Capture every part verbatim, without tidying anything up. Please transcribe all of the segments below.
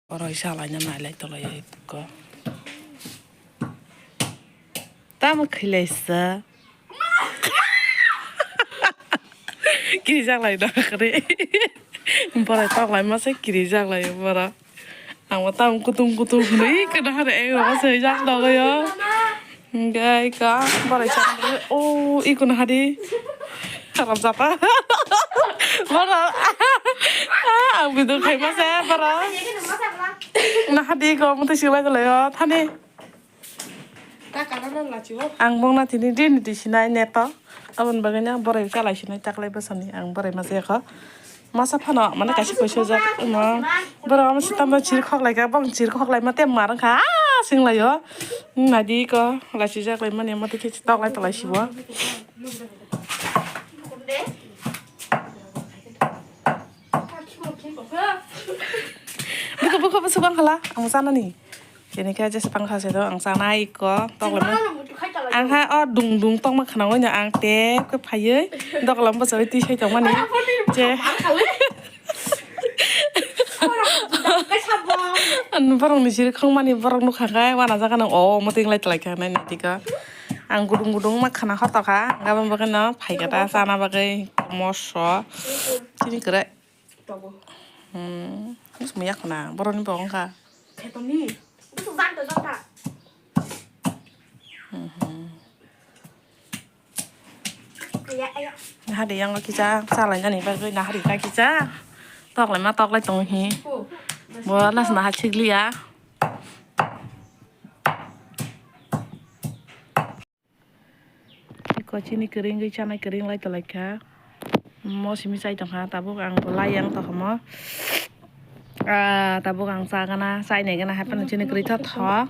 Boroi salaina nailai tolai ko. Tamo khilaisa. Kiri jaklai da kare. Boroi toklai masa kiri jaklai bora. Ang tamo kutung kutung hwnwi kana hare eng rogo se jak dogo yo. Gai ka, barai sa, o, i kono hadi. Haram jata. Bara. Ang video khai ma se, bara. Na hadi ko, mutai silai ko layo, thani. Ang bong na tini din di sinai neto. Abon bagwi na borai chalai sinai taklai bosani. Ang borai ma se ko. Masa phano mane kaisa poisa jak no. Borok ama sitamo chir khok lai ka, bong chir khok lai mate mar wngkha, ah, sing lai o. Nadi ko lachi jak lai mani mate khe tok lai tolai sibo. Buka buka buka bang khala, ang sana ni. Kini khe jesa pang kha se do, ang sana iko tok lai. Ang ha o dung dung tongma khana oi no ang te khe phaiwi dokolam bwsai twi sai tongmani. Je. Borokni siri khongmani borok nukha khe wana jaga nang o muting lai tlai kha nai naitiko. Ang gudung gudung ma khana hoto kha, gabang bagwi no phai kha ta chana bagwi moso. Chini kwrwi. Hmm, bwsmung yakhwna borokni bo wngkha. Khetoni. Bwswk jang to jang ta. Hmm, hmm. Aya, aya. Nahadi yang kisa chalai nani bagwi nahadi ka kisa. Tok lai ma tok lai tongo hi. Bo nas naha chikliya. Iko chini kwrwngwi chanai kwrwng lai tolai kha. Mo simi chai tongkha, tabuk ang bo lai yang tongkha mo. Ah, tabuk ang cha gana, chai nai gana, hai phano chini kwrwi tho tho.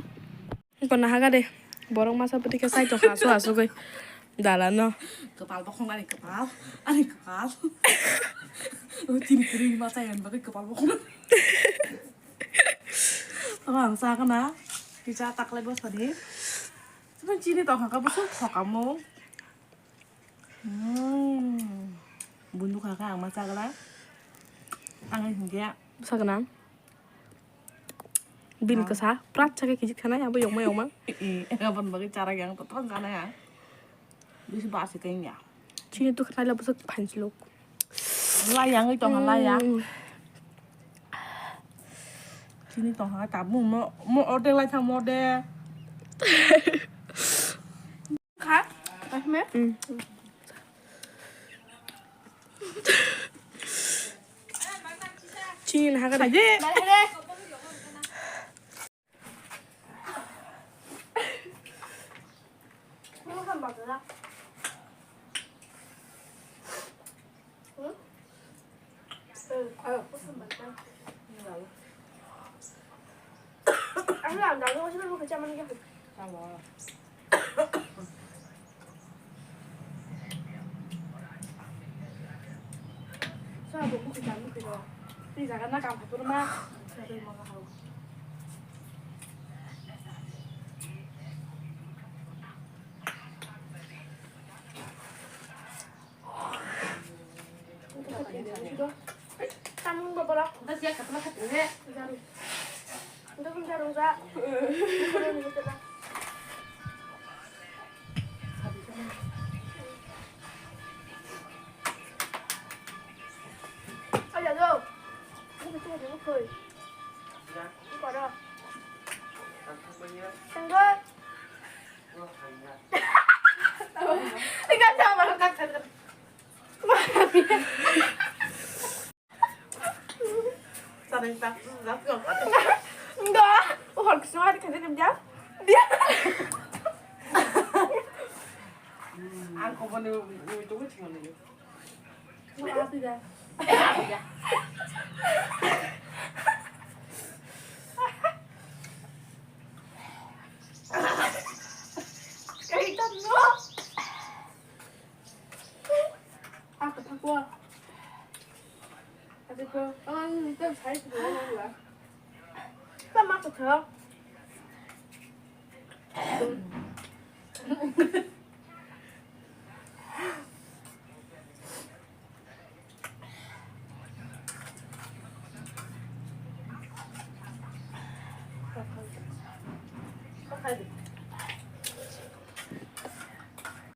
Iko naha gade, borok masa pwtwi khe chai tongkha, asu asugwi. Dala no. Kwpal bokhong ani kwpal, ani kwpal. O chini kwrwngwi ma chai ani bagwi kwpal bokhong. Abo ang cha gana, kisa taklai bosadi. Chini tongkha khe bwswk thokamung. Hmm. Bundo kha khe ang ma chagla. Ang hinkhe. Bwsa gwnang. Bini kwsa prat chakhe kijik thanai abo yongma yongma. Eh, eh, aboni bagwi charak yang to thon janai ang. Bisi basi khe wngya. Chini dukha naila bwswk phan siluk. Laiya wngwi tongkha, laiya. Hmm. Chini tongkha tabuk mo, mo ordek lai thang mo de. Kha, kahme. Hmm. Chini naha gada. Aje. Enggak, oh, harus semua dikasih dia. Dia. Aku mau nih, nih, tunggu sih, mana nih?